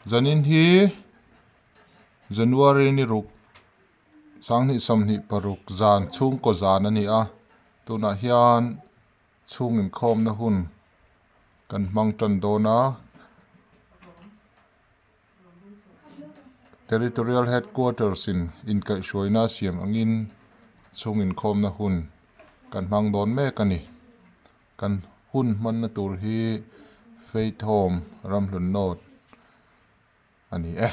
Zanin hi January ni ruk 2026 zan chhungkaw zan a ni a tunah hian chhung inkhawmna hun kan hmang tan dawn a Territorial Headquarters in inkaihhruaina a siam angin chhung inkhawmna hun kan hmang dawn mek a ni. Kan hun hmanna tur hi Faith Home Ramhlun North a ni e.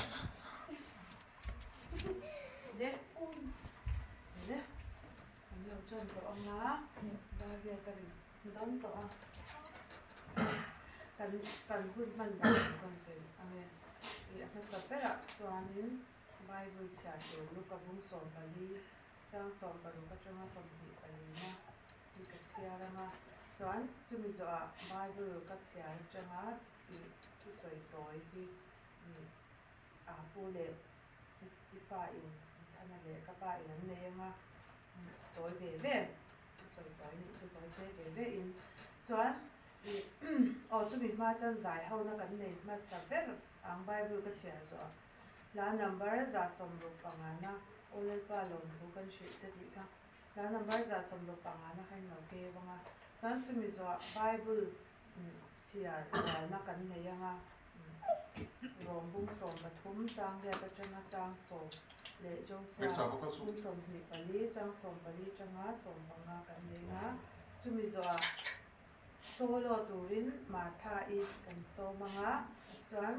Kan kan hun hman dan tur kan sawi ang e. Ih a hmasa berah chuanin Bible chhiar tur Luka bung 14 chang 16 atanga 24 na hi ka chhiar ang a. Chuan chumi zawhah Bible ka chhiar atanga ih thusawi tawi hi ih a pu leh i pa in Thana leh ka pa in an nei ang a tawi ve ve. Sawi tawi nih chu tawi te ve ve in chuan ih aw chumi hma chuan zai ho na kan nei hmasa ber ang bible ka chhiar zawh a hla number 165 na aw lalpa lawmthu kan hrilh che tih kha hla number 165 na kha in lo keu ang a chuan chumi zawh ah bible chhiar rualna kan nei ang a. Rawng bung 13 chang riat atanga chang sawm leh Josua bung 24 chang 14 atanga 15 kan nei a. Chumi zawhah solo turin Martha-i kan sawm ang a, chuan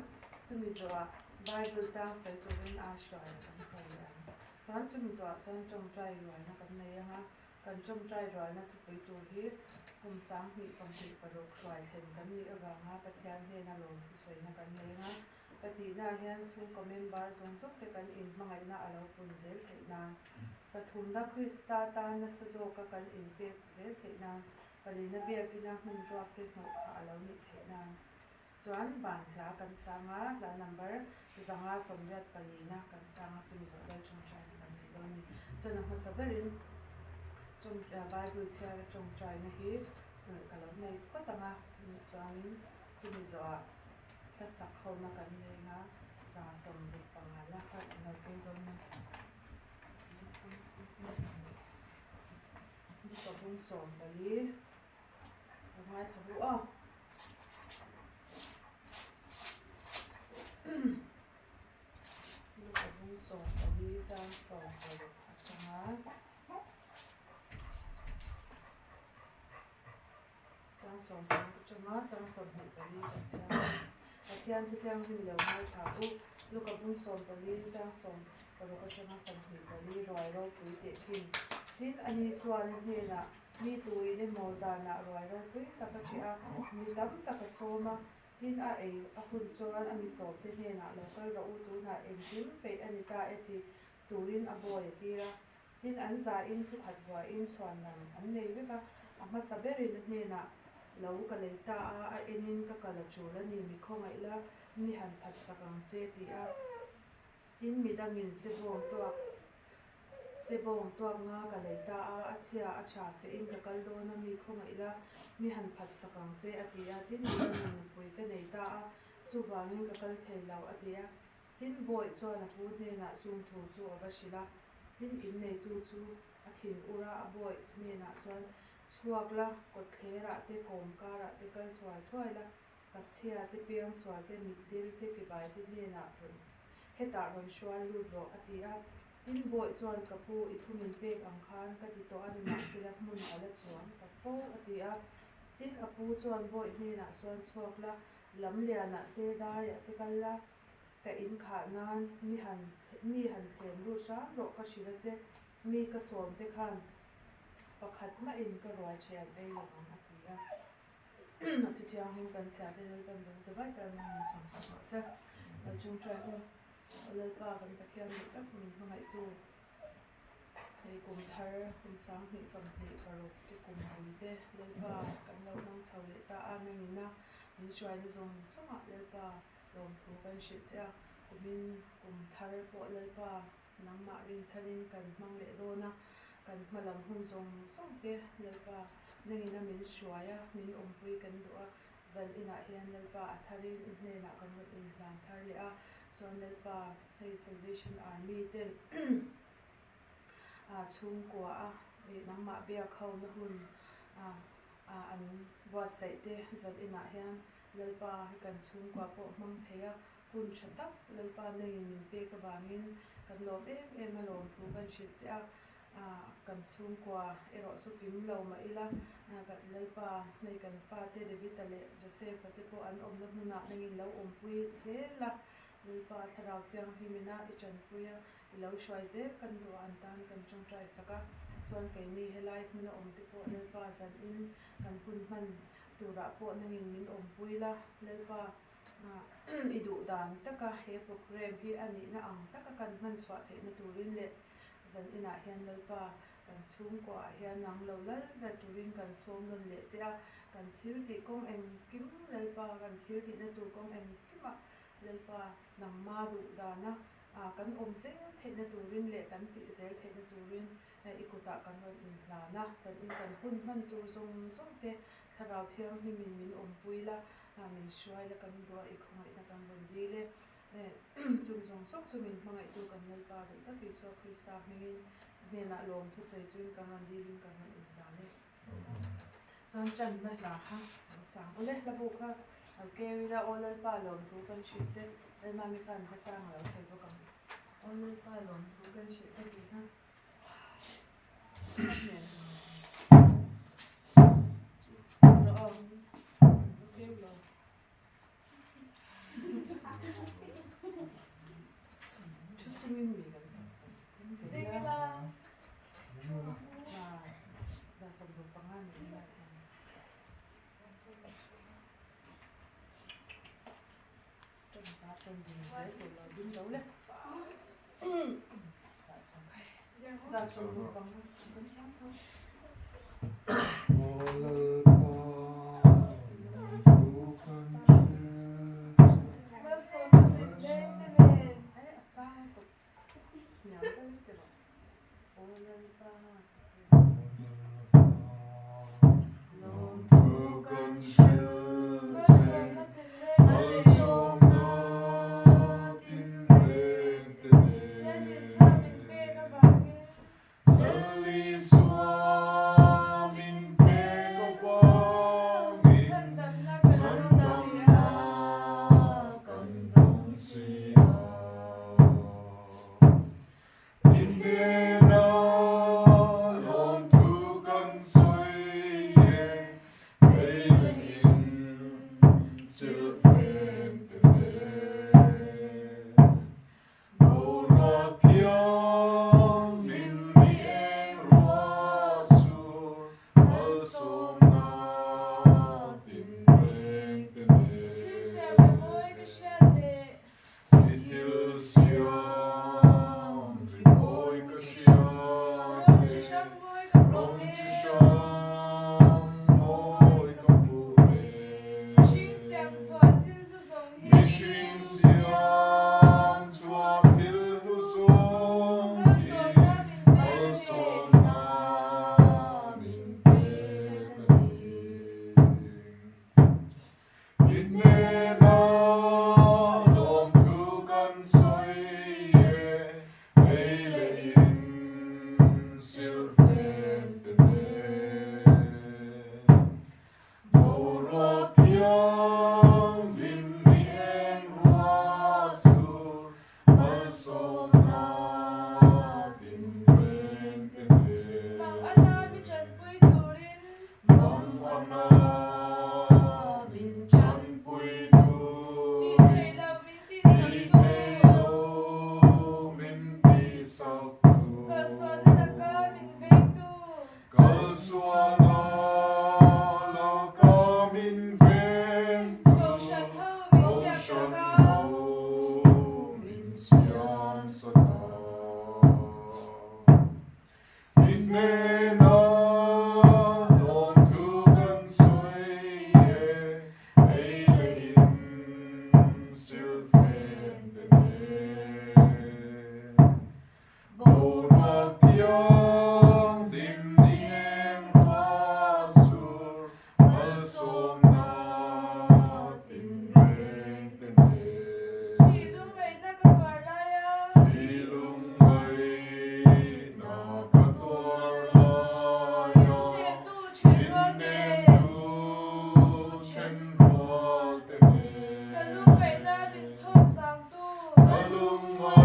chumi zawhah Bible chang sawi turin Ashua-i kan ko leh ang. Chuan chumi zawhah chuan tawngtai rualna kan nei ang a. Kan tawngtai rualna thupui tur hi kum 2026 hruai thlen kan nih avanga Pathian hnena lawm thusawina kan nei ang a. Pahnihnaah hian chhungkaw member zawng zawng te kan inhmangaihna a lo pun zel theih nan, pathumna Krista tan nasa zawka kan inpek zel theih nan, palina biakina hmun ruak te hnawh kha a lo nih theih nan chuan ban hla kan sang a, hla number 584 na kan sang a, chumi zawh lal tawngtaina kan nei dawn a ni. Chuan a hmasa berin Bible chhiara tawngtaina hi ka lo nei phawt ang a, chuanin chumi zawhah Hla sak hona kan nei a, 165 na kha an lo kei dawn a. Ni pabung 14 ka ngaithla ru a. Ni pabung 14 chang 16 atanga. Chang 16 atanga chang 24 kan chhiar a. Pathian thu thianghlim lo ngaithla u. Luka bung 14 chang 16 atanga 24 ruai ropui teh khin. Tin, ani chuan a hnenah, Mi tuin emaw zanah ruai ropui tak a ṭheh a, mi tam tak a sawm a. Tin, a ei a hun chuan a mi sawmte hnenah lo kal rawh u, tunah engkim peih a ni ta e ti turin a bawi a tir a. Tin, an zain thukhat vuahin chhuan lam an nei vek a, a hmasa berin a hnenah, Lo ka lei ta a, a enin ka kal a tul a ni, mi khawngaih la, mi han phat sak ang che, ti a. Tin, mi dangin sebawng tuak sebawng tuak nga ka lei ta a, a chhia a tha fehin ka kal dawn a, mi khawngaih la, mi han phat sak ang che, a ti a. Tin, mi dangin nupui ka nei ta a, chuvangin ka kal thei lo, a ti a. Tin, Bawih chuan a pu hnenah chung thu chu a va hrilh a. Tin, inneitu chu a thin ur a, a bawih hnenah chuan, Chhuak la, kawtthlerah te, kawmkarah te kal thuai thuai la, pachhia te, piangsual te, mitdel te, kebai te hnenah rawn hetah rawn hruai lut rawh, a ti a. Tin, Bawih chuan, Ka pu, i thu min pek ang khan ka ti tawh a, nimahsela hmun a la chuang ta fo, a ti a. Tin, a pu chuan Bawih hnenah chuan, Chhuak la, lamlianah te, daiah te kal la, Ka in khah nan mi han mi han thlem lut hram rawh ka hrilh a che, mi ka sawm te khan pakhat mahin ka ruai che an ei lo ang a ti a. A thu thianghlim kan chhiar te Lalpan kan za vai tan a min sawm sak rawh se. Kan chungchai u, Aw Lalpa kan Pathian duh tak min hmangaihtu hei kum thar kum 2026 te kum awm te Lalpa kan lo hmang chho leh ta a, nangina min hruaina zawng zawngah Lalpa Lawmthu kan hrilh che a, kumin kum thar pawh Lalpa nangmah rinchhalin kan hmang leh dawn a, kan hma lam hun zawng zawng te Lalpa nangina min hruai a, min awmpui kan duh a. Zan inah hian Lalpa a tharin i hnenah kan rawn inhlan thar leh a, chuan Lalpa hei Salvation Army ten chhungkua a nangmah biak ho na hun an buatsaih te zan inah hian Lalpa hi kan chhungkua pawh hmang thei a, hun tha tak Lalpa nangin min pek avangin kan lawm em em a lawm thu kan hrilh che a. Kan chhungkua erawh chu kim lo mah ila, Lalpa hei kan fate David-a leh Joseph-a te pawh an awmna hmunah nangin lo awmpui zel a, Lalpa Thlarau Thianghlimina i tanpui a, i lo hruai zel kan duh a, an tan kan tawngtai sak a. Chuan keini helai hmuna awm te pawh Lalpa zanin kan hun hman turah pawh nangin min awmpui la, Lalpa i duh dan taka he programme hi a nihna ang taka kan hman chhuah theihna turin leh Zan inah hian Lalpa kan chhungkuaah hian nang lo lal ber turin kan sawm nawn leh che a, kan thil tih kawng engkim Lalpa kan thil tihna tur kawng engkimah Lalpa nangma duh dana kan awm zel theihna turin leh kan tih zel theihna turin i kutah kan rawn inhlan a, zan in kan hun hman tur zawng zawng te Thlarau Thianghlimin min awmpui la, min hruai la kan duh a, i khawngaihna kan rawn dil e. Chung zawng zawng chu min hmangaihtu kan Lalpa duh tak Isua Krista hmingin hnenah lawm thusawi chuin kan rawn dilin kan rawn inhlan e. Chuan channa hla kha lo sang ule, hla bu kha lo keu ila, Aw Lalpa lawmthu kan hrilh che, Lalmami khan hla chang a lo sawi bawk ang. Aw Lalpa lawmthu kan hrilh che tih kha hla hmel. Rawh aw, lo keu lo. Thu chungin mi kan sak ding ila za za 65 ni ila hian tan ta tan ding zel tur lo ding lo le za 65 kan thiam tho. Boruak thianghlim ni eng ruah sur malsawmna tinreng te nen. Thil siam rimawi ka hriat leh. I thil siam rimawi ka hriat Rawng chi hrang mawi ka hmuh Rawng te. chi hrang mawi ka hmuh te. Mihring siam chhuah thil hlu zawng hi. Mihring siam chhuah thil hlu zawng hi. Malsawmna min pek a ni. I hnena lawmthu kan sawi e, ei leh in silhfen te nen. Boruak thianghlim ni eng ruah sur malsawmna tinreng te nen. Mang ana mi tanpui turin. Mang ana min tanpui turin. Ṭhenrual te nen. Ka lungngaihna min chhawk zangtu. Ka lungngaihna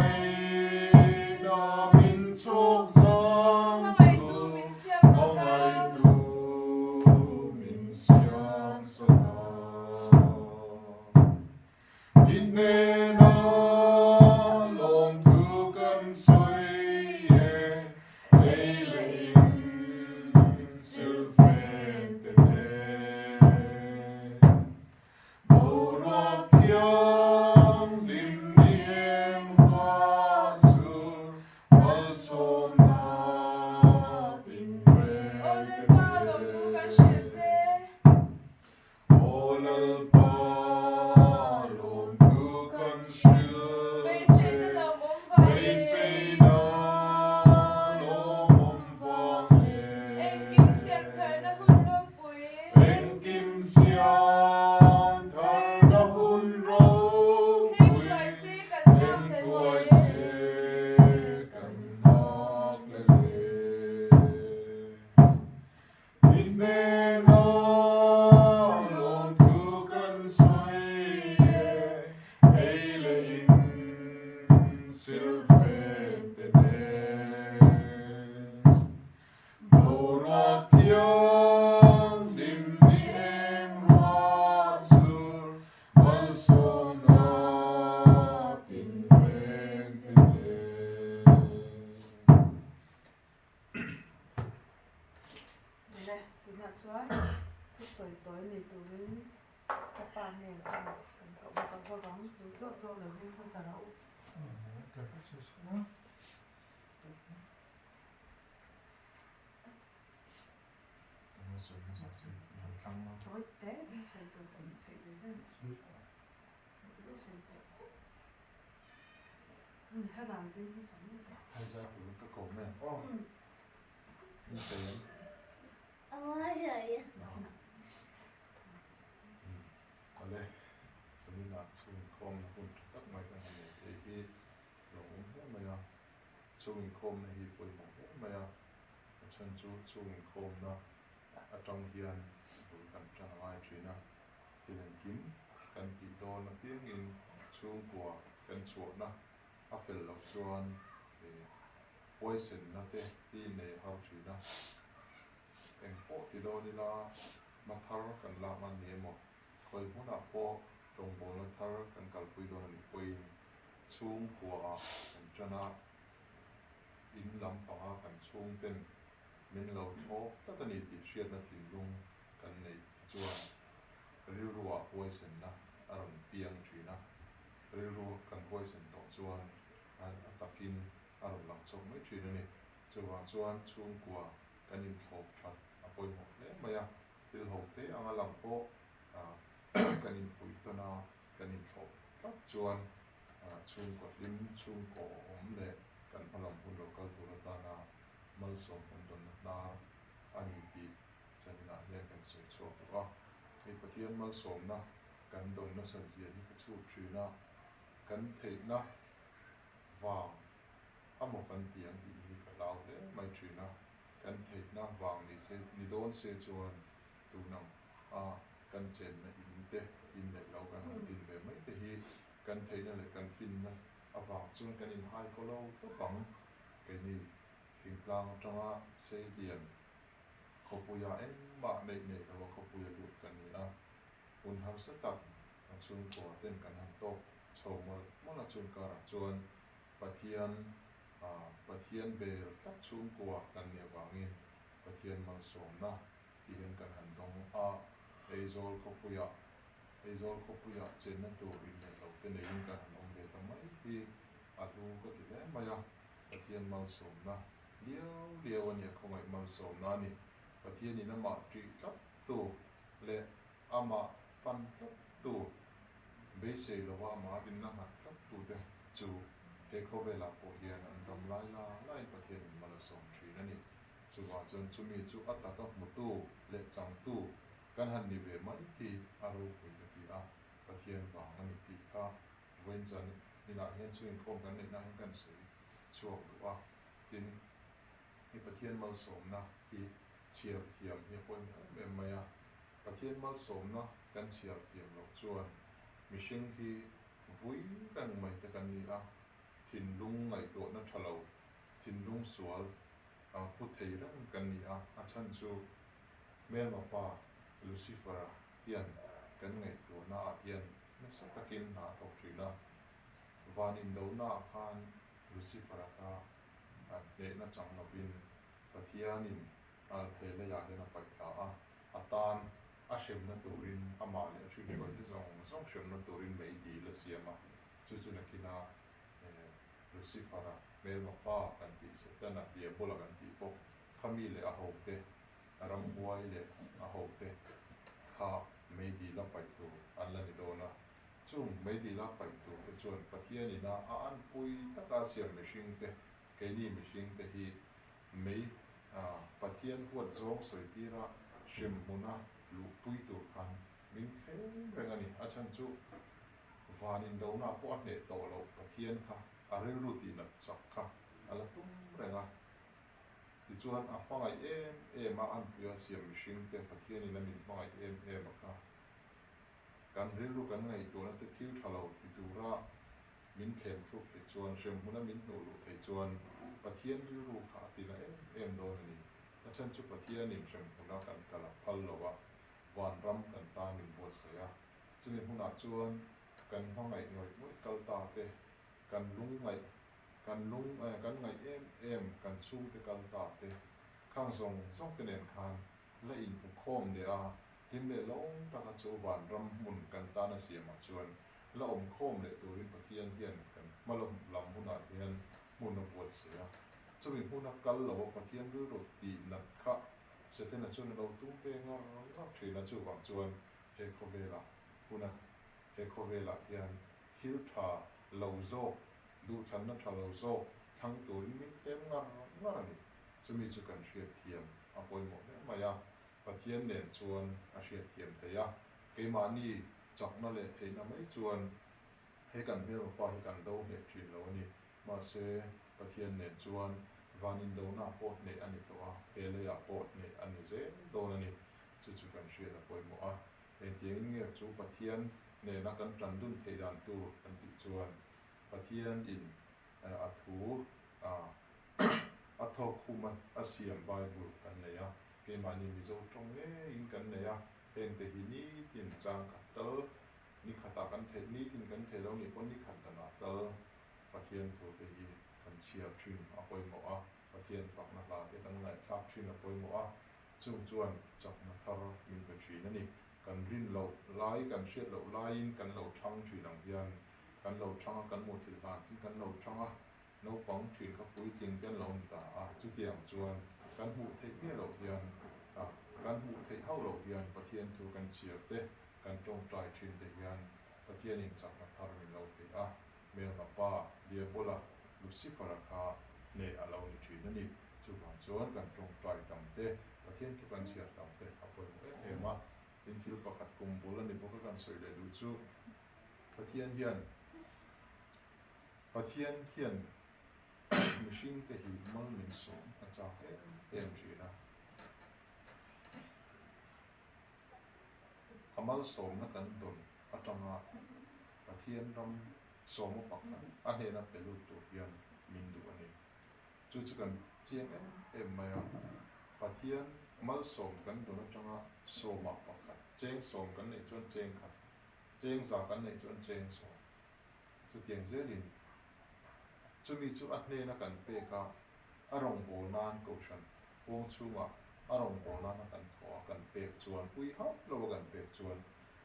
min chhawk zangtu. Hmangaihtu min siam sak a. Hmangaihtu min siam sak a. In hnena lawmthu kan sawi e, ei leh in silfen te nen. Boruak thianghlim ni eng ruah sur malsawmna tinreng Aw te Lalpa, lawmthu kan hrilh nen. che. Aw Lalpa, lawmthu kan hrilh che. Beiseina lawmawm vang leh. Beiseina lawmawm vang leh. Engkim siam tharna hun ropui. Engkim siam tharna hun ropui. Thleng thuai se kan nghak Thleng hlel thuai hle. se kan nghak hlel hle. In hnena lawmthu kan sawi e, ei leh in silfen te nen. Boruak thianghlim ni eng ruah sur malsawmna tinreng te nen. Nile, tunah chuan thusawi tawi nei turin ka pa hnen a ni kan thawh hmasa zawk ang, duh zawk zawk lo hming hmasa rawh u. Tawi te sawi tur kan theih ve ve. Duh sawi teh. Ale zaninah chhung inkhawmna hun tha tak mai kan han nei thei hi lo awm hle mai a, chhung inkhawmna hi pawimawh hle mai a, a chhan chu chhung inkhawmna atang hian bul kan tan a ngai thin a. Thil engkim kan tih dawn apiangin chhungkua kan chhuahna a fel loh chuan huaisenna te hi nei har thin a. Eng pawh ti dawn ila hma thar kan lak a ni emaw, khawi hmunah pawh rawngbawlna thar kan kalpui dawn a nih pawhin chhungkuaah kan tan a, in lampanga kan chhungten min lo thlawp tlat a ni tih hriatna thinlung kan neih chuan rilruah huaisenna a rawn piang thin a, rilru kan huaisen tawh chuan a takin a rawn lang chhuak mai thin a ni. Chuvang chuan chhungkua kan inthlawp that a pawimawh hle mai a, thil ho te anga lang pawh kan inpui tawn a, kan inthlawp tlat chuan chhungkaw hlim, chhungkaw awm leh kan hmalam hun lo kal tur atana malsawm kan dawnna hnar a ni tih Zaninah hian kan sawi chhuak duh a, hei Pathian malsawmna kan dawn nasat zia hi ka chhut thin a, kan theihna vang amaw kan ti ang tih hi ka hlau hle mai thin a, kan theihna vang ni se ni dawn se chuan tun ang a kan chenna in te in leh lo kan han din ve mai te hi kan theihna leh kan finna avang chuan kan inhai kaw lo tawp ang, keini thingtlang atanga seilian Khawpuia engmah neih neih lova khawpuia lut kan ni a, hun harsa tak a chhungkua ten kan han tawk chho mawlh mawlh a chung karah chuan Pathian Pathian bel tlat chhungkua kan nih avangin Pathian malsawmna tih hian kan han dawng a, Aizawl khawpuia Aizawl khawpuia chenna tur inneih loh te neiin kan han awm ve ta mai hi a hlu ka ti hle mai a, Pathian malsawmna Liau liau a nia khawngaih malsawmna a ni. Pathianin amah ṭih tlattu leh amah pan tlattu, beisei lova amah rinna nghat tlattute chu he khawvelah pawh hian an dam lai la laiin Pathianin mal a sawm ṭhin a ni. Chuvang chuan chumi chu a taka hmutu leh changtu kan han ni ve mai hi a ropui ka ti a, Pathian vang a ni tih kha vawiin zan inah hian chu inkhawm kan neihna hian kan sawi chhuak duh a. Tin, hei Pathian malsawmna hi chhiar thiam hi a pawimawh em em mai a. Pathian malsawmna kan chhiar thiam loh chuan mihring hi vui reng mai te kan ni a, thinlung ngaihtuahna tha lo, thinlung sual pu thei reng kan ni a, a chhan chu hmelma pa Lucifer-a hian kan ngaihtuahna ah hian nasa takin hna a thawk thin a, van indohna ah khan Lucifer-a kha hnehna chang lovin Pathianin he leiah hian a paih thla a, a tan a hremna turin amah leh a hrinhruaite zawng zawng hremna turin mei dil a siam a, chu chu nakina Lucifer-a hmelma pa kan tih Setana Diabola kan tih bawk kha mi leh a hote, ramhuai leh a hote kha mei dil a paih tur an la ni dawn a. Chung mei dil a paih tur te chuan Pathianina a anpui taka siam mihringte, keini mihringte hi Mei Pathian huat zawng sawi tira hrem hmuna luhpui tur khan min thleng reng a ni. A chhan chu van indona pawh a hneh tawh loh Pathian kha a rilru tihnat chak kha a la tum reng a. Tichuan a hmangaih em em a, anpuia siam mihringte Pathianin a min hmangaih em em a kha kan rilru kan ngaihtuahna te thil tha lo ti tura min thlem thluk theih chuan, hremhmuna min hnuh luh theih chuan Pathian rilru kha a tina em em dawn a ni. A chhan chu Pathianin hremhmuna kan kal a phal lo a, vanram kan tan min buatsaih a. Chumi hmunah chuan kan hmangaih ngawih ngawih kal ta te, kan lungngaih, kan lung, kan ngaih em em kan chhungte kal ta te, khang zawng zawng te nen khan la inhmu khawm leh a, hlim leh lawm taka chu vanram hmun kan tan a siamah chuan La awm khawm leh turin Pathian hian kan hma lam hunah hian hmun a buatsaih a. Chumi hmuna kal lo a Pathian rilru tih nat kha Setana chuan a lo tum ve ngar ngar thin a, chuvang chuan he khawvelah huna he khawvelah hian thil tha lo zawk, duhthlanna tha lo zawk thlang turin min thlem ngar ngar a ni. Chumi chu kan hriatthiam a pawimawh hle mai a, Pathian nen chuan a hriatthiam theih a, keimahni Chakna leh theihna mai chuan he kan hmelma pa hi kan do hneh thin lo a ni. Mahse, Pathian nen chuan van indona pawh hneh a ni tawh a, he leiah pawh hneh a ni zel dawn a ni. Chu chu kan hriat a pawimawh a. Engtiangin nge chu Pathian nena kan tan dun theih dan tur kan tih chuan Pathian in a thu a thawk khum a siam Bible kan nei a, keimahni Mizo tawng ngeiin kan nei a. Hengte hi nitin chang khat tal, ni khatah kan theih, nitin kan thei lo nih pawh ni khat danah tal Pathian thute hi kan chhiar thin a pawimawh a, Pathian fakna hla te kan ngaihthlak thin a pawimawh a, chung chuan chakna thar min pe thin a ni. Kan rin loh lai, kan hriat loh laiin kan lo thang thin ang hian kan lo thang a, kan muthilh hlan tin kan lo thang a, Naupang thin kha puitling te an lo ni ta a, chutiang chuan kan hmuh theih miah loh hian a, kan hmuh theih hauh loh hian Pathian thu kan chhiar te, kan tawngtai thin te hian Pathianin chakna thar min lo pe a, Hmelma pa, Diabola, Lucifer-a kha hneh a lo ni thin a ni. Chuvang chuan kan tawngtai tam te, Pathian thu kan chhiar tam te a pawimawh em em a. Tin, thil pakhat kum bul a ni bawk a kan sawi leh duh chu Pathian hian, Pathian hian mihringte hi mal min sawm a chak em em thin a. A malsawmna kan dawn atanga Pathian ram sawma pakhat a hnena pe lut tur hian min duh a ni. Chu chu kan chiang em em mai a. Pathian malsawm kan dawn atanga sawma pakhat, cheng sawm kan neih chuan cheng khat, cheng za kan neih chuan cheng sawm. Chutiang zelin chumi chu a hnena kan pek a, a rawngbâwl nan Kohhran huang chhungah a rawngbâwl nana kan thawh a kan pek chuan, ui hauh lo a kan pek chuan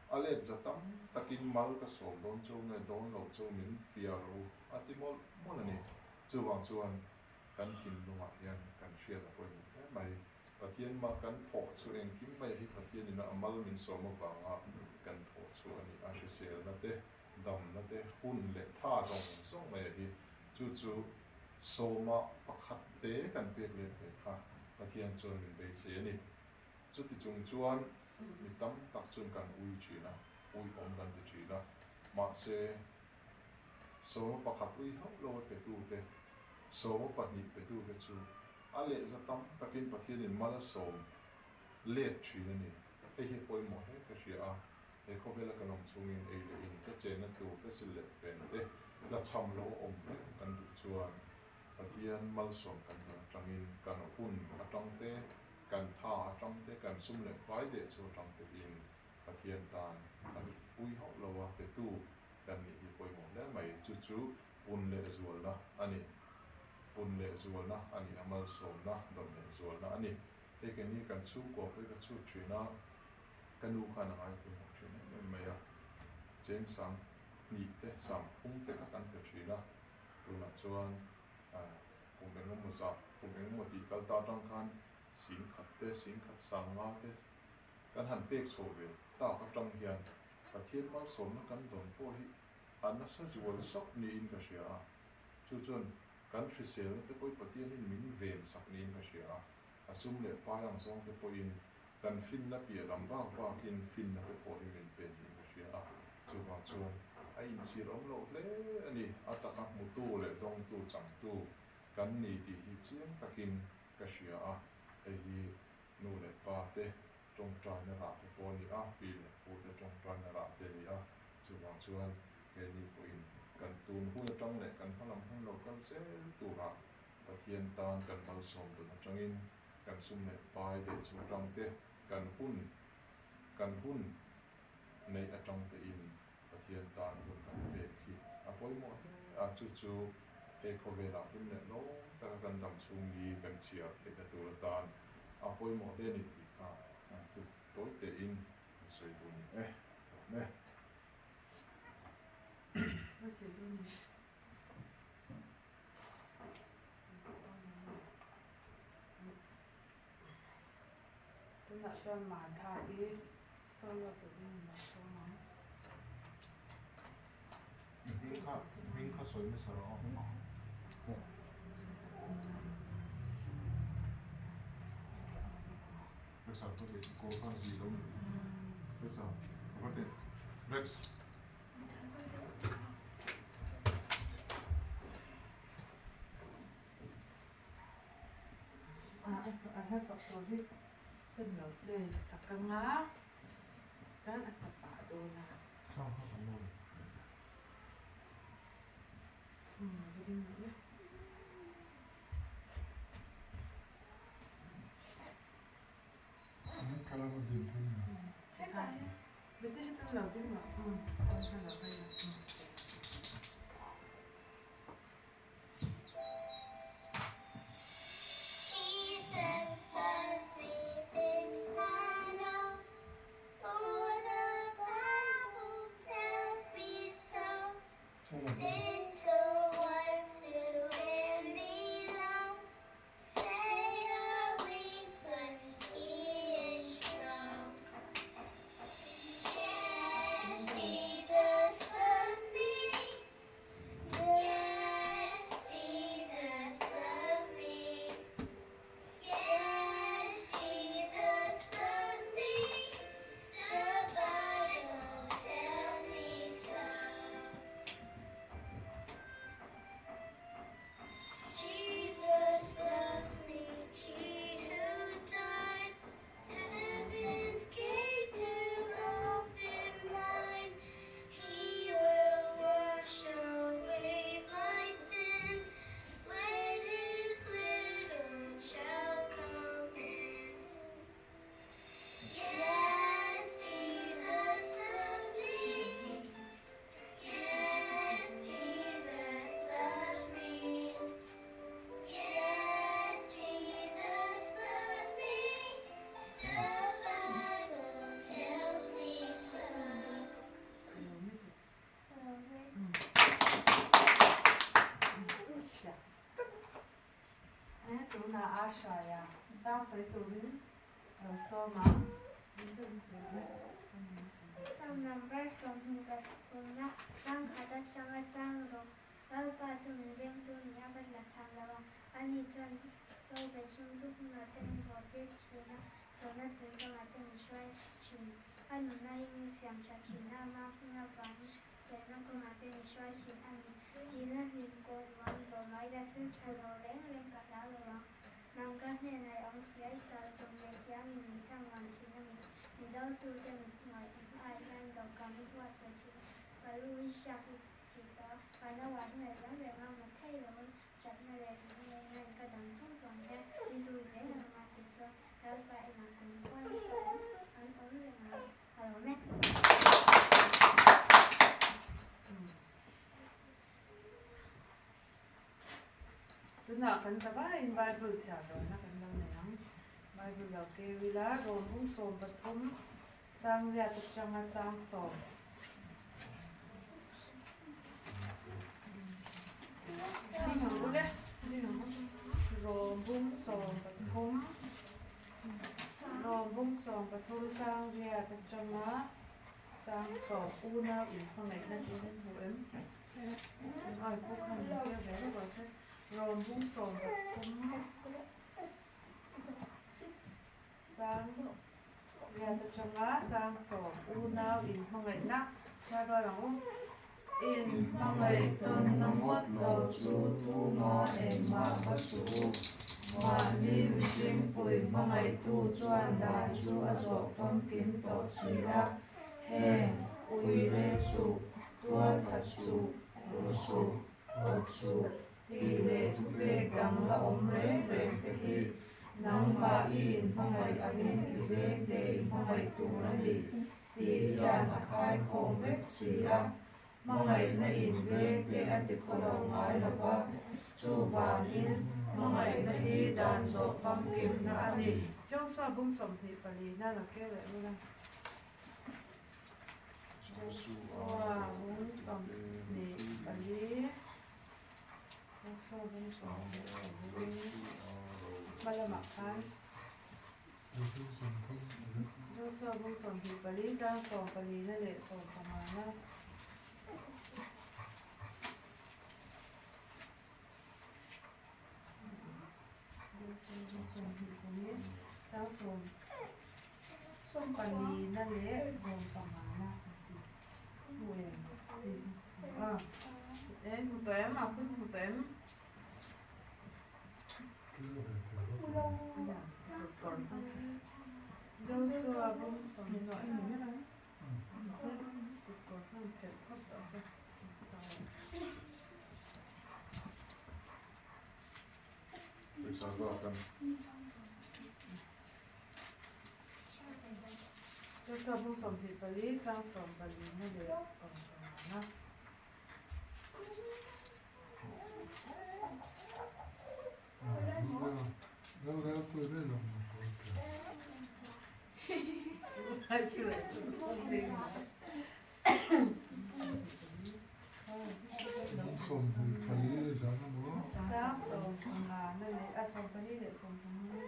a let za tam takin mal ka sawm dawn cho nge dawn lo cho min fiah rawh u a ti mawlh mawlh a ni. Chuvang chuan kan thinlungah hian kan hriat a pawimawh hle mai. Pathian mah kan thawh chu engkim mai hi Pathianin a mal min sawm avanga kan thawh chu a ni a, hriselna te, damna te, hun leh tha zawng zawng mai a hi. Chu chu sawma pakhat te kan pek let ve kha Pathian chuan min beisei a ni. Chuti chung chuan mi tam tak chuan kan ui thin a, ui awm kan ti thin a. Mahse, sawma pakhat ui hauh lo a petute, sawma pahnih petute chu a lehza tam takin Pathianin mal a sawm let thin a ni. Hei hi pawimawh hle ka hria a. He khawvela kan awm chhungin ei leh in te, chenna tur te, sil leh fen te, tlachham lo a awm reng kan duh chuan Pathian malsawm kan dawn atangin kan hun atang te, kan tha atang te, kan sum leh pai deh chu atang te in Pathian tan kan pui hauh lo a, petu kan nih hi pawimawh hle mai. Chu chu pun leh zualna a ni. Pun leh zualna a ni a, malsawmna dawn leh zualna a ni. Hei keini kan chhungkua pawh hi ka chhut thin a, ka nu khan a ngai pawimawh thin em em mai a, cheng sang hnih te, sang phung te kha kan pe thin a, tunah chuan kum engemaw zah, kum engemaw tih kal ta atang khan sing khat te, sing khat sang nga te kan han pek chho ve tak atang hian Pathian malsawmna kan dawn pawh hi a nasa zual sauh niin ka hria a, chu chuan kan hriselna te pawh hi Pathianin min ven sak niin ka hria a, a sum leh pai ang zawng te pawhin kan finna piah lam bak bakin finna te pawh hi min pe niin ka hria a, chuvang chuan a inchhir awm loh hle a ni, a taka hmutu leh dawngtu changtu kan ni tih hi chiang takin ka hria a, hei hi nu leh pa te tawngtaina rah te pawh a ni a, pi leh pu te tawngtaina rah te a ni a, chuvang chuan keini pawhin kan tun hun atang leh kan hmalam hun lo kal zel turah Pathian tan kan malsawm dawn atangin kan sum leh pai deh chu atang te, kan hun kan hun neih atang tein Pathian tan hun kan pek hi a pawimawh hle a, chu chu he khawvelah hlim leh lawm taka kan dam chhung ni kan chhiar theihna tur atan a pawimawh hle a ni tih kha chu tawi tein kan sawi duh ni e, lawm e. Tunah chuan Martha hi solo turin min lo sawm ang. Hming kha hming kha sawi hmasa rawh aw. Rex ah ka teh kawl kha zui lo ni. Rex ah ka teh Rex. A hla sak tur hi ka lo play sak anga chuan a sa pah dawn a. Jesus loves me, this I know, for the Bible tells me so. Little ones to him belong. They are weak, but he is strong. Yes, Jesus loves me. Yes, Jesus loves me. Yes, Jesus loves me. The Bible tells me so. Jesus loves me, he who died. Heaven's gate to open mine. He will wash away my sin when his little child come in. Yes, Jesus loves me. Yes, Jesus loves me. Yes, Jesus loves me. The Bible tells me so. Tunah a hrai a, tang sawi turin lo sawm ang. Psalm number 23 chang khat atanga chang rawh. Lalpa chu min vengtu ni a ka tla cham lo a, ani chuan Tlawbe chhungtu hmunah te min haw tir thin a, chawlhna tui kamah te min hruai thin. A nunna hi min siam tha thin a, ama hming avangin felna kawngah te min hruai thin a ni. Thihna hlim kawh ruang zawh mai la thil tha lo reng reng ka hlau lo ang. Nang ka hnenah i awm si a, i tal tum leh thiangin min thlang muan thin a ni. Midotute mit ngaih hian dawhkan i buatsaih thin a, ka lu i hriak i ti tawh a, Vanawa hian a liam reng a, mut thei loin Chakna leh lunglengna in ka dam chung chuang hian i zui zel ang a tih chuan Lalpa inah kum khuan hruai an awm reng ang a lo mek. Tunah kan zavaiin Bible chhiar rawhna kan lo nei ang. Bible lo keu ila Rawmbung 13 Changriat atanga chang sawm. Chhing ang u le, chhing ang u. Rawmbung 13, Rawmbung 13 Changriat atanga chang sawm unau inhmangaihna tiin an hmu em? Ai pawh khan min keu ve vek lo se. Rawmbung 13 Chang riat atanga chang sawm unau inhmangaihna chhiar rual ang u. Inhmangaih tawnna ngawt lo chu tuma engmah va suh u. Mahni mihring pui hmangaihtu chuan dan chu a zawh famkim tawh si a. Heng, ui re suh, tual khat suh, ru suh, awt suh, Tih leh thupek dang la awm reng reng te hi nangmah i inhmangaih angin i vengte i hmangaih tur a ni tih hian a khaikhawm vek si a. Hmangaihna in vengte a ti khawlo ngai lo va, chuvangin hmangaihna hi dan zawh famkimna a ni. Joshua bung 24 na lo keu leh ula. Joshua bung 24. Hma lamah khan Joshua bung 24 chang 14 na leh 15 na. Joshua bung 24 chang 14 na leh 15 na. Joshua bung 24 chang 14 na leh 15 na. Chang 15 na leh a 14 leh 15.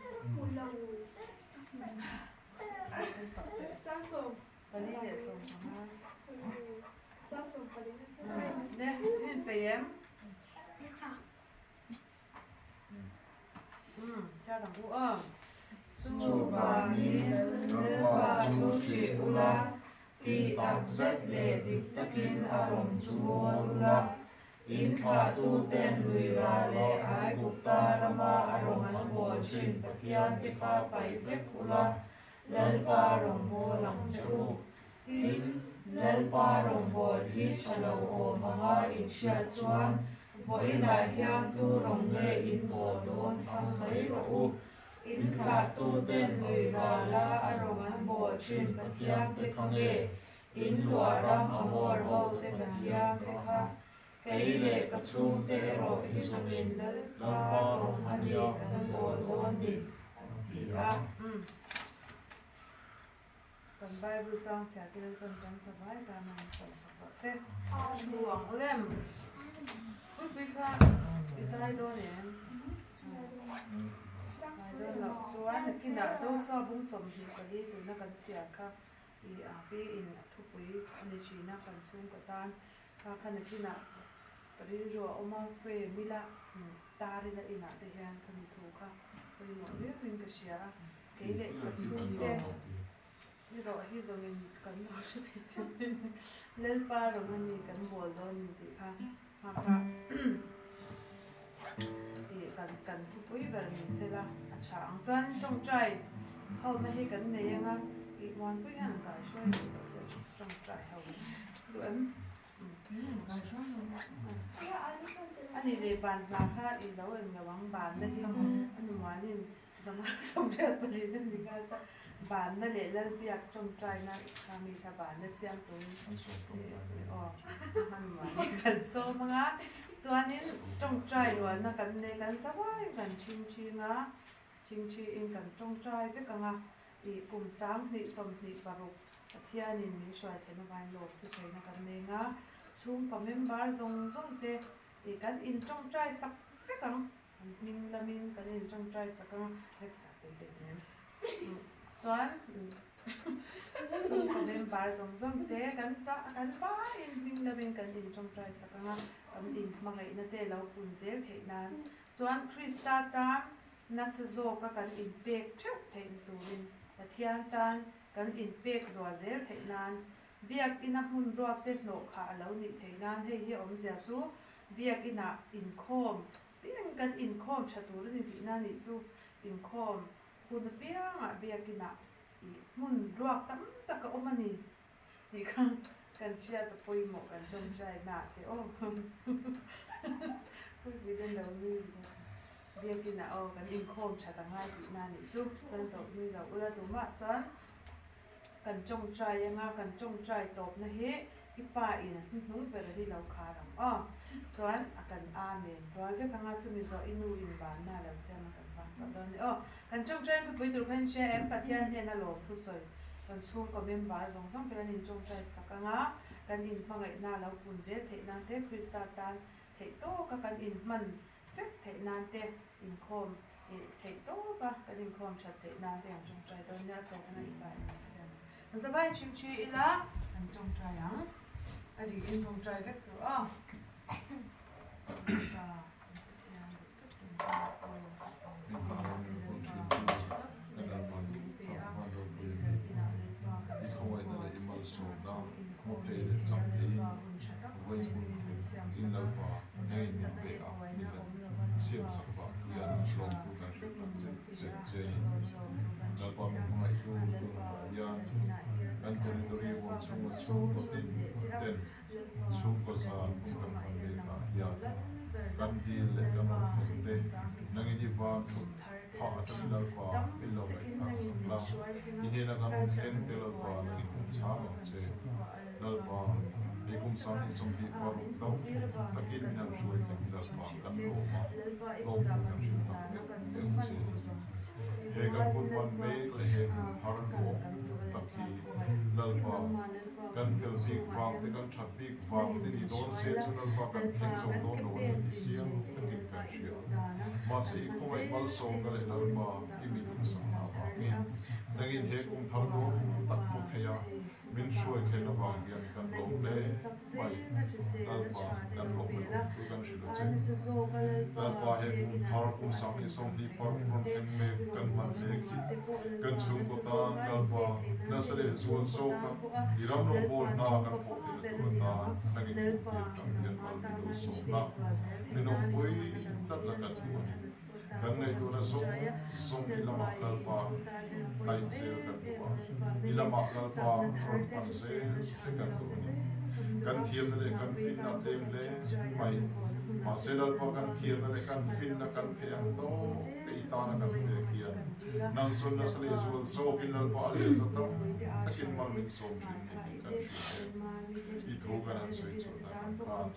Chuvangin Lalpa chu ṭih ula, tih takzet leh dik takin a rawn chu bawl ula, In thlahtuten Luira leh Aigupta rama a rawn an bawl thin Pathiante kha paih vek ula, Lalpa rawngbâwl ang che u. Tin, Lalpa rawngbâwl hi tha lo awm anga inhriat chuan vawiinah hian tu rawng nge in bawl dawn thlang mai rawh u. In thlahtuten Luira la a rawn an bawl thin Pathiante kha nge In luah ram Amor ho te Pathian te kha kei leh ka chhungte erawh hi zawngin Lalpa rawng a ni kan bawl dawn ni an ti a. Kan Bible chang chhiah te Lalpan kan savai tan a han sawi sak rawh se. Thu ang u lem. Puipui kha i zai dawn em? Zai dawn loh chuan nakinah Joshua bung 24 tuna kan chhiar kha I a pi in a thupui a ni thin a, kan chhungkaw tan kha kha nakinah ka rilru a awm a, frame ila tar ila inah te hian ka mi thu kha pawimawh viauin ka hria a, kei leh ka chhungte erawh hi zawngin kan lo hre thei thin Lalpa rawng a ni kan bawl dawn ni tih kha kha kha i kan kan thupui ber ni sela a tha ang chuan tawngtai ho na hi kan nei ang a. I Muanpui hian an kaihruai duh tawh se tawngtai ho duh em? A nih leh ban hla kha i lo eng lo ang banna hi a nu Muanin Zama sawmriat pahnih a ni nghal sa. Banna leh Lalbiak tawngtaina kha mi kha banna siam turin aw a nu Muanin kan sawm ang a. Chuanin tawngtai rualna kan nei kan zavaiin kan chhingchhing a, chhingchhiin kan tawngtai vek ang a. Ih kum 20 26 Pathianin min hruai theihna vain lawm thusawiina kan nei nga, chhungkaw member zawng zawng te ih kan in tawngtai sak vek ang, an hming lamin kan in tawngtai sak ang a, Rex ah tel leh nen chuan chhungkaw member zawng zawng te kan kan vaiin hming lamin kan in tawngtai sak ang a, kan in hmangaihna te lo pun zel theih nan chuan Krista tan Nasa zawka kan inpek theuh theihna turin Pathian tan kan inpek zual zel theih nan Biakina hmun ruakte hnawh kha a lo nih theih nan hei hi awmzia chu Biakinah inkhawm piang kan inkhawm tha tur a ni tihna nih chu inkhawm hun apiangah Biakinah ih hmun ruak tam tak a awm a ni tih kha kan hriat a pawimawh kan tawngtai na ah te aw pui den lo nui ringawt biakin ah aw kan inkhawm that a ngai tih na nih chu chuan lo nui lo ula tumah chuan kan tawngtai anga kan tawngtai tawp na hi i pa in a hnuhnung ber hi lo khar ang aw chuan a kan amen rual vek anga chumi zawh i nu in ban na lo siam a kan vang tawh dawn a ni aw kan tawngtai ang thupui tur kha in hria em Pathian hnena lawm thusawi Kan chhungkaw member zawng zawng te kan inṭawngṭai sak ang a, kan inhmangaihna lo pun zel theih nan te, Krista tan theih tawka kan inhman vek theih nan te, inkhawm theih tawka kan inkhawm ṭhat theih nan te kan ṭawngṭai dawn nia, a tawpna i pa in min siam ang. Kan zavai chhingchhi ila kan ṭawngṭai ang, a ri in ṭawngṭai vek tur aw. Pa, kan Pathian duh tak kan Pa aw, Lalpa tha tak min pe a, Phah atangin Lalpa min lo ngaihthlak sak la, i hnena kan rawn thleng te Lalpa nangin hmu chhang ang che. Lalpa, hei kum 2026 do takin min han hruai thleng hi Lalpa kan lawm a, lawmtu kan hrilh tak meuh meuh che ni. He kan hun hman mek leh he kum thar nuam tak hi Lalpa kan fel bik vang te kan that bik vang te ni dawn se chu Lalpa kan thleng zo dawn lo a ni tih siam takin kan hria. Mahse i khawngaih malsawmna leh Lalpa i mi duhsakna avangin nangin he kum thar dawn tak hmu thei a min hruai thlen avang hian kan lawm hle mai. Lalpa kan lawm e lawm thu kan hrilh a che. Lalpa he kum thar kum 2026 rawn thleng mek kan hman mek hi kan chhungkaw tan Lalpa nasa leh zual zawka i ram rawngbawl hna kan thawh theihna tur atan nangin hmuhtir tak hian mal min lo sawm la. Ninawmpui tlat la kan duh a ni. Kan ngaihtuahna zawng zawng i lamah Lalpa hnaih zel kan duh a, i lamah Lalpa rawn pan zel che kan duh a ni. Kan thiamna leh kan finna a tlem hle mai. Mahse Lalpa kan thiamna leh kan finna kan theih ang tawk te i tana kan pek hian nang chuan nasa leh zual zawkin Lalpa a leh za tam takin mal min sawm thin ni tih kan hria e. I thu kan han sawi chhuah dan ang khan.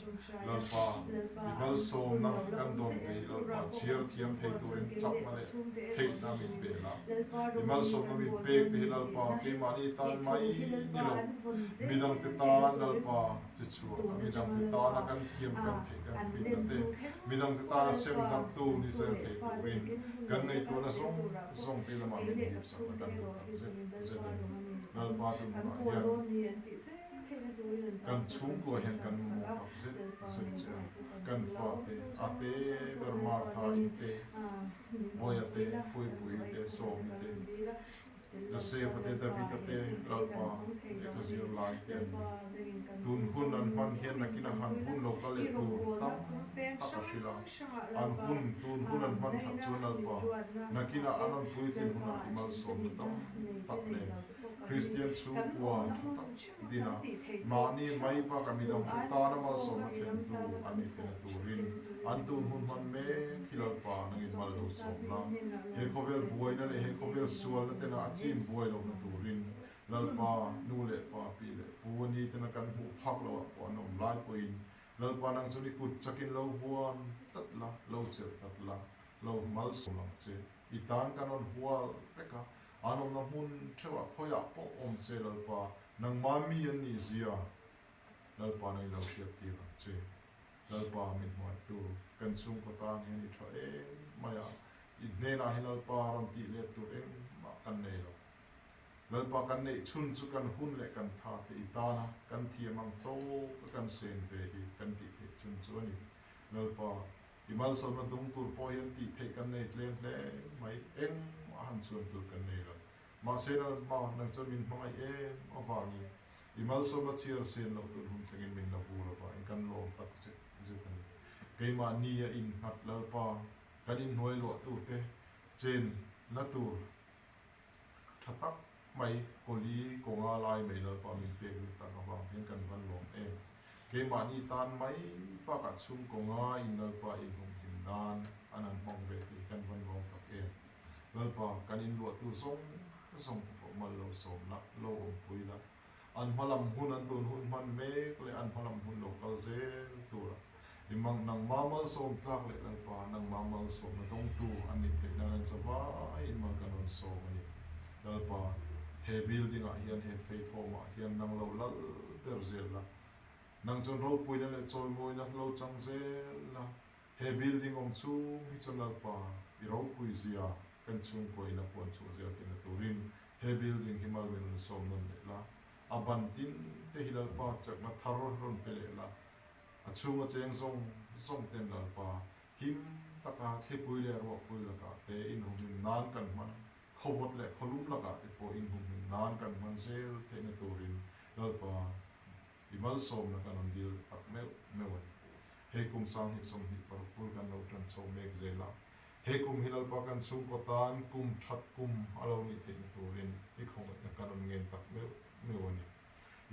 Lalpa, i malsawmna kan dawn te hi Lalpa chhiar thiam thei turin chakna leh theihna min pe la. I malsawmna min pek te hi Lalpa keimahni tan mai ni lo, midangte tan Lalpa che chhuak a, midangte tana kan thiam kan theih kan finna te, midangte tana sem darhtu ni zel thei turin kan ngaihtuahna zawng zawng te lamah min hipsakna kan duh tak zet zet a ni. Lalpa tunhmunah hian. Kan chhungkua hian kan mamawh tak zet zet che a, kan fate, a te ber Martha in te, Bawia te, Puipuii te, Sawmi te, Joseph-a te, David-a te, Lalpa lehkha zir lai te an ni. Tun hun an hman hian nakin a han hun lo kal leh tur tam tak a hrilh a, an hun tun hun an hman that chuan Lalpa nakinah an rawn puitlin hunah i malsawmna tam tak nen. Kristian chhungkua tha tak din a, mahni mai bakah midangte tana malsawmna thlentu an nih theihna turin an tun hun hman mek hi Lalpa nangin mal lo sawm la. He khawvel buaina leh he khawvel sualna tena a chim buai lohna turin Lalpa nu leh pa, pi leh pu a ni tena kan hmuh phak loh ah pawh an awm lai pawhin Lalpa nang chuan i kut chakin lo vuan tlat la, lo chelh tlat la, lo malsawm ang che. I tan kan rawn hual vek a, an awmna hmun theuhah khawiah pawh awm se Lalpa, nangmah mi an nih zia Lalpa nang i lo hriat tir ang che. Lalpa min hmuaitu kan chhungkaw tan hian i tha em mai a, i hnenah hi Lalpa rawn tih let tur engmah kan nei lo. Lalpa kan neih chhun chu kan hun leh kan tha te i tana kan thiam ang tawk a kan sen ve hi kan tih theih chhun chu a ni. Lalpa, i malsawmna dung tur pawh hian tih theih kan nei tlem hle mai, engmah han chhuan tur kan nei lo. Mahse Lalpa, nang chuan min hmangaih em avangin i malsawmna chhiar sen loh tur hun thlengin min la vur avangin kan lawm tak zet zet a ni. Keimahni a innghat Lalpa, kan inhnuai luahtute chenna tur, Tha tak mai, Kawli kawnga lai mai Lalpa min pek lut tak avang hian kan van lawm em. Keimahni tan mai bakah chhung kawnga in Lalpa in humhim nan an han hmang ve tih hi kan van lawm tak em. Lalpa, kan inluahtu zawng zawng te pawh mal lo sawm la, lo awmpui la. An hmalam hun an tun hun hman mek leh an hmalam hun lo kal zel tura i mang nangma malsawm tlak leh Lalpa nangma malsawmna dawngtu an nih theih nan an za vaiin mal kan rawn sawm a ni. Lalpa, he building ah hian he faith home ah hian nang lo lal ber zel la, nang chuan ropuina leh chawimawina lo chang zel la, he building awm chhung hi chuan Lalpa i ropui zia kan chhungkaw in a puan chhuah zel theihna turin he building hi mal min rawn sawm nawn leh la, a ban tin te hi Lalpa chakna thar rawn pe leh la, a chhunga cheng zawng zawng ten Lalpa him taka thlipui leh ruahpui lakah te inhumhim nan kan hman, khawvawt leh khawlum lakah te pawh inhumhim nan kan hman zel theihna turin Lalpa i malsawmna kan rawn dil tak meuh meuh a ni. Hei kum 2026 bul kan lo tan chho mek zel a, He kum hi Lalpa kan chhungkaw tan kum that kum a lo nih theihna turin i khawngaihna kan rawn ngen tak meuh meuh a ni.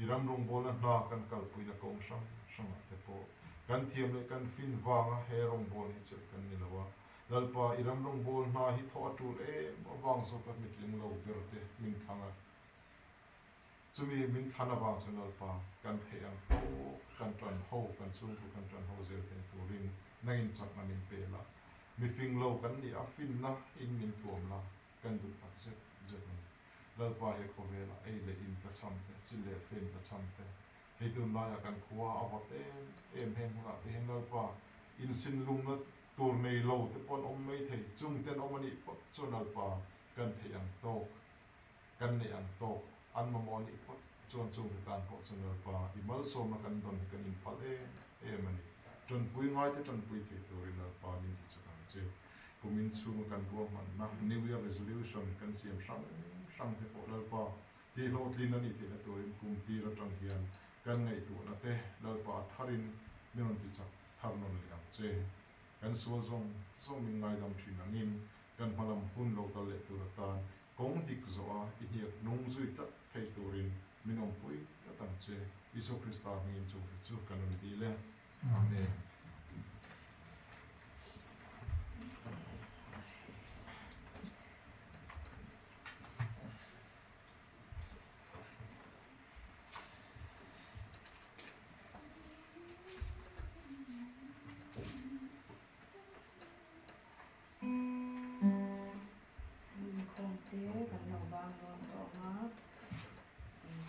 I ram rawngbawlna hna kan kalpuina kawng hrang hrangah te pawh kan thiam leh kan fin vanga he rawngbawlna hi chelh kan ni lo a. Lalpa, i ram rawngbâwl hna hi thawh a tul em avang zawka mitling lo ber te min thlang a. Chumi min thlan avang chuan Lalpa, kan theih ang tawk kan tan ho, kan chhungkaw kan tan ho zel theihna turin nangin chakna min pe la. Mi fing lo kan nih a, finna in min tuam la, kan duh tak zet zet a ni. Lalpa he khawvelah ei leh in tlachham te, sil leh fen tlachham te, hei tunlaiah kan khua a vawt em em heng hunah te hian Lalpa insinlungna tur nei lo te pawh an awm mai thei, chung te an awm a nih phawt chuan Lalpa kan theih ang tawk. Kan neih ang tawk an mamawh nih phawt chuan chungte tan pawh chuan Lalpa i malsawmna kan dawn hi kan inphal em em a ni. Tanpui ngaite tanpui thei turin Lalpa min ti chak ang che. Kumin chhunga kan ruahmanna New Year Resolution kan siam hrang hrang te pawh Lalpa tihhlawhtlin a nih theihna turin kum tir atang hian kan ngaihtuahna te Lalpa a tharin min rawn ti chak thar nawn leh ang che. Kan sual zawng zawng min ngaidam thin angin kan hmalam hun lo kal leh tur atan Kawng dik zawh a i hniak nung zui tlat thei turin min awmpui tlat ang che. Isua Krista hmingin chungte chu kan rawn dil e. Amen. Inkhawm te kan lo bang dawn tawh ang a,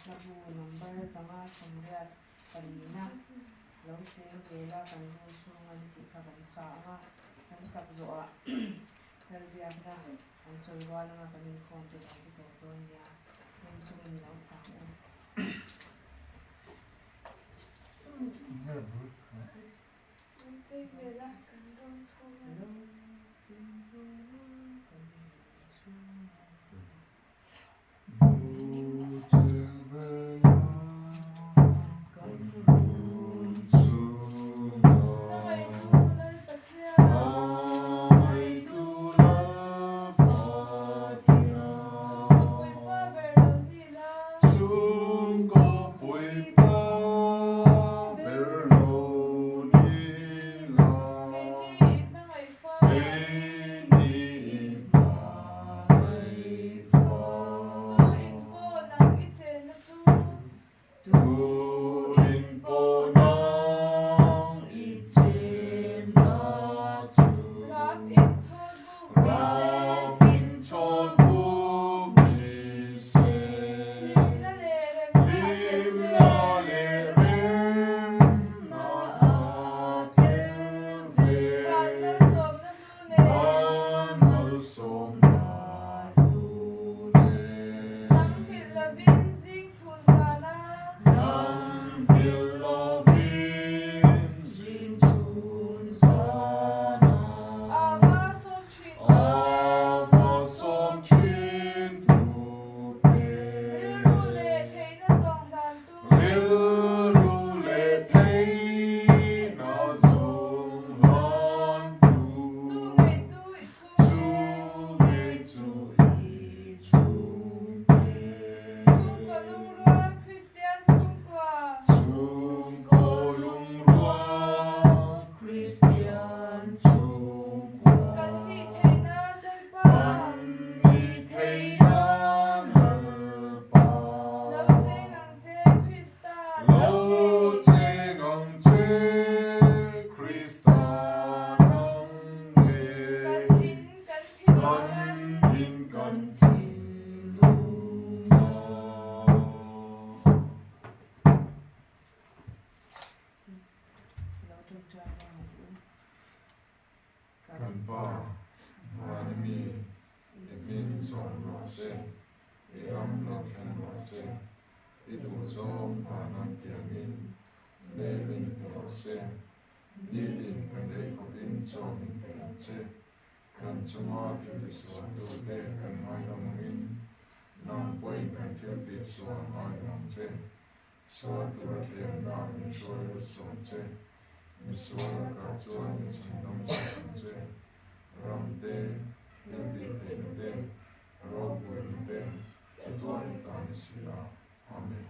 hlabu number 584 lo cheng ve la kan rul chhung an tih kha kan sa ang a, kan sak zawhah Lalbiakna an sawi rual anga kan inkhawm te kan ti tawp dawn nia, heng chungin lo sak u. Cheng ve la kan rul chhung a. Lo cheng ve la kan rul chhung a. Lo cheng ve la kan rul chhung a. Hmangaihtu Lal Pathian. Hmangaihtu Lal Pathian. Chhungkaw puipa ber lo ni la. Ṭawngṭai vang ang u. Kan Pa, van mi, i hming zawm rawh se, i ram lo thleng rawh se, i duhzawng vanan tiangin lêlin ti rawh se, nitin kan ei khawpin chaw min pe ang che, kan chunga thil tisualtute kan ngaidam angin, nang pawhin kan thil tihsual ngaidam ang che. Sual tura tlemna min hruai lut suam che, misual lakah chuan min chhandam sak ang che. Ram te, thil tih theihna te, ropuina te, chatuan i ta ni si a. Amen.